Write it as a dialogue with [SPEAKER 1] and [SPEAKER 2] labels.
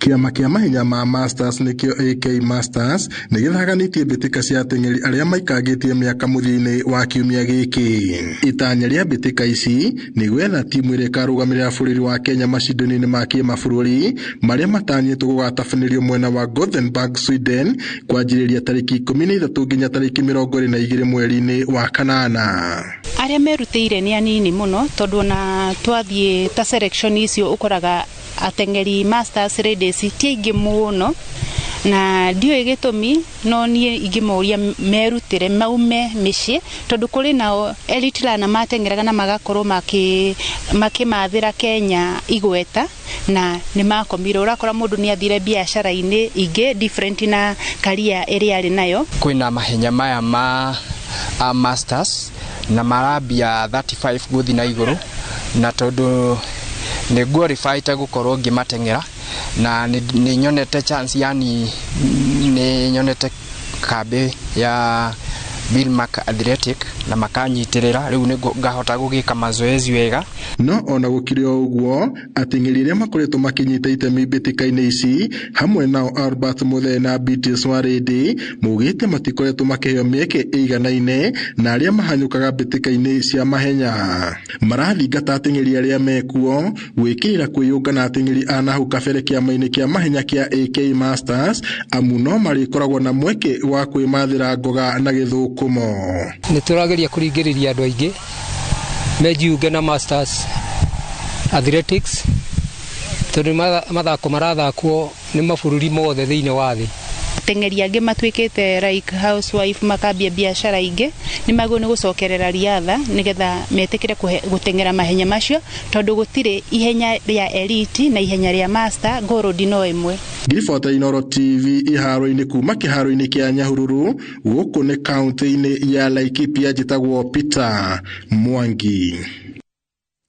[SPEAKER 1] Kĩama kĩa mahenya ma Masters nĩkĩo AK Masters nĩ gĩthaganĩtie mbĩtĩka cia ateng'eri arĩa maikangĩtie mĩaka mũthia-inĩ wa kiumia gĩkĩ. Itanya rĩa mbĩtĩka ici nĩ gwetha timu ĩrĩa ĩkarũgamĩrĩra bũrũri wa Kenya macindano-inĩ ma kĩmabũrũri marĩa matanyĩtwo gũgatabanĩrio mwena wa Gothenburg, Sweden, kwanjĩrĩria tarĩki 13 nginya tarĩki 22 mweri-inĩ wa kanana.
[SPEAKER 2] Arĩa merutĩire nĩ anini mũno, tondũ ona twathiĩ ta selection icio ũkoraga ateng'eri masters ladies ti aingĩ mũno, na ndiũĩ gĩtũmi, no niĩ ingĩmoria merutĩre maume mĩciĩ, tondũ kũrĩ nao elite runner mateng'eraga na magakorwo makĩmathĩra Kenya igweta na nĩ makomire. Ũrakora mũndũ nĩ athire biacara-inĩ ingĩ different na career ĩrĩa arĩ nayo.
[SPEAKER 3] Kwĩna mahenya maya ma masters na marambia 35 gũthiĩ na igũrũ, na tondũ nĩ qualified gũkorwo ngĩmateng'era na nĩ nyonete chance, yani nĩ nyonete kambĩ ya Bilmark Athletic na makanyitĩrĩra, rĩu nĩ ngahota gũgĩka mazoezi wega.
[SPEAKER 1] No ona gũkĩrĩ o ũguo, ateng'eri arĩa makoretwo makĩnyita itemi mbĩtĩka-inĩ ici hamwe nao Albert Muthee na Beatrice Warĩndĩ maugĩte matikoretwo makĩheo mĩeke ĩiganaine na arĩa mahanyũkaga mbĩtĩka-inĩ cia mahenya. Marathingata ateng'eri arĩa mekuo gwĩkĩrĩra kwĩyũngana ateng'eri a nahau kabere kĩama-inĩ kĩa mahenya kĩa AK Masters, amu no marĩkoragwo na mweke wa kwĩmathĩra ngoga na gĩthũkũmo.
[SPEAKER 4] Nĩ tũrageria kũringĩrĩria andũ aingĩ mejiunge na Masters Athletics, tondũ mathako marathakwo nĩ mabũrũri mothe thĩinĩ wa thĩ.
[SPEAKER 2] Ateng'eri angĩ matuĩkĩte like housewife, makambia biacara ingĩ, nĩ magĩrĩirwo nĩ gũcokerera riatha nĩgetha metĩkĩre gũteng'era mahenya macio, tondũ gũtirĩ ihenya rĩa elite na ihenya rĩa master, gold no ĩmwe.
[SPEAKER 1] Ngiribota Inooro TV iharo-inĩ kuma kĩharo-inĩ kĩa Nyahururu, gũkũ nĩ kaunti-inĩ ya Laikipia, njĩtagwo Peter Mwangi.